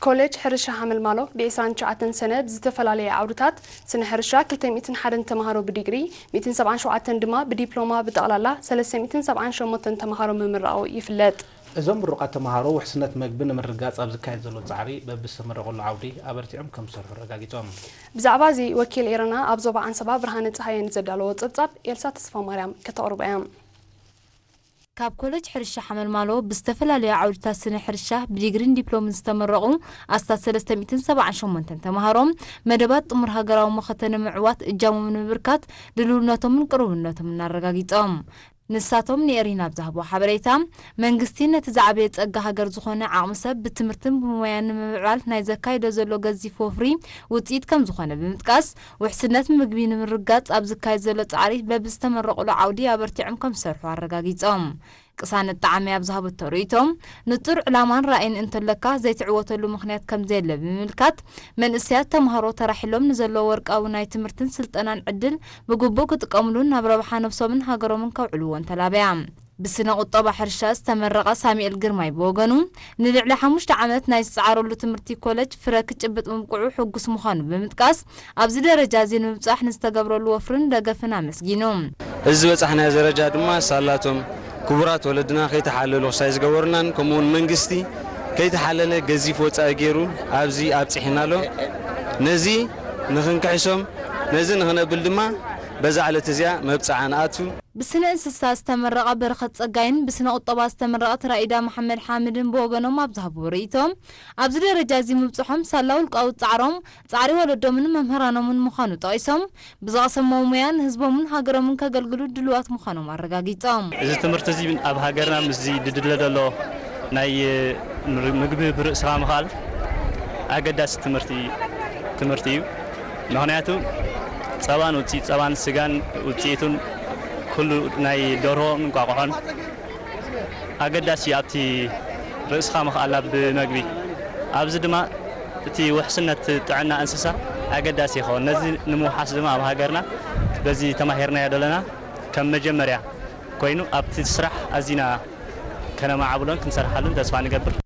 ኮሌጅ ሕርሻ ሓመልማሎ ብ ዕስራን ትሽዓተን ሰነ ብዝተፈላለየ ዓውድታት ስነ ሕርሻ ክልተ ሚእትን ሓደን ተምሃሮ ብዲግሪ፣ ሚእትን ሰብዓን ሸውዓተን ድማ ብዲፕሎማ፣ ብጠቕላላ ሰለስተ ሚእትን ሰብዓን ሸሞንተን ተምሃሮ ምምራቑ ይፍለጥ። እዞም ምሩቓት ተምሃሮ ውሕስነት መግቢ ንምርግጋጽ ኣብ ዝካየድ ዘሎ ጻዕሪ በብዝተመረቑሉ ዓውዲ ኣበርቲዖም ከም ዝሰርሑ ኣረጋጊጾም። ብዛዕባ እዚ ወኪል ኤረና ኣብ ዞባ ዓንሰባ ብርሃነ ጸሃየ ንዘዳለዎ ጸብጻብ ኤልሳ ተስፋማርያም ከተቕርቦ እያ። ካብ ኮለጅ ሕርሻ ሓመልማሎ ብዝተፈላለዩ ዓውድታት ስነ ሕርሻ ብዲግሪን ዲፕሎምን ዝተመረቑ ኣስታት ሰለስተ ሚእትን ሰብዓን ሸሞንተን ተምሃሮ መደባት ጥሙር ሃገራዊ መኸተ ንምዕዋት እጃሞም ንምብርካት ድልውነቶምን ቅርብነቶምን ኣረጋጊጾም። ንሳቶም ንኤሪና ኣብ ዝሃብዎ ሓበሬታ፣ መንግስቲ ነቲ ዝዓበየ ጸጋ ሃገር ዝኾነ ዓቕሚ ሰብ ብትምህርትን ብሞያን ንምምዕባል ናይ ዘካይዶ ዘሎ ገዚፍ ወፍሪ ውጽኢት ከም ዝኾነ ብምጥቃስ፣ ውሕስነት ምግቢ ንምርጋጽ ኣብ ዝካየድ ዘሎ ጻዕሪ በብዝተመረቑሉ ዓውዲ ኣበርቲዖም ከም ዝሰርሑ ኣረጋጊጾም። ቅሳነት ጣዕሚ ኣብ ዝሃበቶ ርእይቶ፣ ንጹር ዕላማን ራእይን እንተለካ ዘይትዕወተሉ ምኽንያት ከም ዘየለ ብምምልካት፣ መንእሰያት ተምሃሮ ተራሒሎም ንዘለዎ ወርቃዊ ናይ ትምህርትን ስልጠናን ዕድል ብግቡእ ክጥቀምሉን ናብ ረብሓ ነብሶምን ሃገሮምን ከውዕልዎን ተላብያ። ብስነ ቁጠባ ሕርሻ ዝተመረቐ ሳሙኤል ግርማይ ብወገኑ፣ ንልዕሊ ሓሙሽተ ዓመት ናይ ዝጸዓረሉ ትምህርቲ ኮለጅ ፍረ ክጭብጥ ምብቅዑ ሕጉስ ምዃኑ ብምጥቃስ፣ ኣብዚ ደረጃ እዚ ንምብጻሕ ንዝተገብረሉ ወፍርን ደገፍን ኣመስጊኑ። እዚ ዝበጻሕናዮ ደረጃ ድማ ሳላቶም ክቡራት ወለድና ከይተሓለሉ ክሳይ ዝገበሩናን፣ ከምኡውን መንግስቲ ከይተሓለለ ገዚፍ ወጻኢ ገይሩ ኣብዚ ኣብጺሕና ኣሎ። ነዚ ንኽንክሕሶም፣ ነዚ ንኽነብል ድማ በዛ ዕለት እዚኣ መብጽዓ ንኣቱ። ብስነ እንስሳ ዝተመረቐ በረኸት ጸጋይን ብስነ ቁጠባ ዝተመረቐት ራኢዳ መሓመድ ሓምድን ብወገኖም ኣብ ዝሃብዎ ርእይቶ፣ ኣብዚ ደረጃ እዚ ምብጽሖም ሳላ ውልቃዊ ጻዕሮም፣ ጻዕሪ ወለዶምን መምህራኖምን ምዃኑ ጠቒሶም፣ ብዝቐሰምዎ ሙያ ንህዝቦምን ሃገሮምን ከገልግሉ ድሉዋት ምዃኖም ኣረጋጊጾም። እዚ ትምህርቲ እዚ ኣብ ሃገርና ምስዚ ድድለ ዘሎ ናይ ምግቢ ብርእስኻ ምኽኣል ኣገዳሲ ትምህርቲ፣ ትምህርቲ እዩ። ምኽንያቱ ጸባን ውጽኢት ጸባን ስጋን ውጽኢቱን ኩሉ ናይ ደርሆን እንቋቑሖን ኣገዳሲ ኣብቲ ርእስኻ ምኽኣል ኣብ መግቢ። ኣብዚ ድማ እቲ ውሕስነት ጥዕና እንስሳ ኣገዳሲ ይኸውን። ነዚ ንምውሓስ ድማ ኣብ ሃገርና በዚ ተማሂርናዮ ዘለና ከም መጀመርያ ኮይኑ ኣብቲ ስራሕ ኣዚና ከነማዕብሎን ክንሰርሓሉን ተስፋ ንገብር።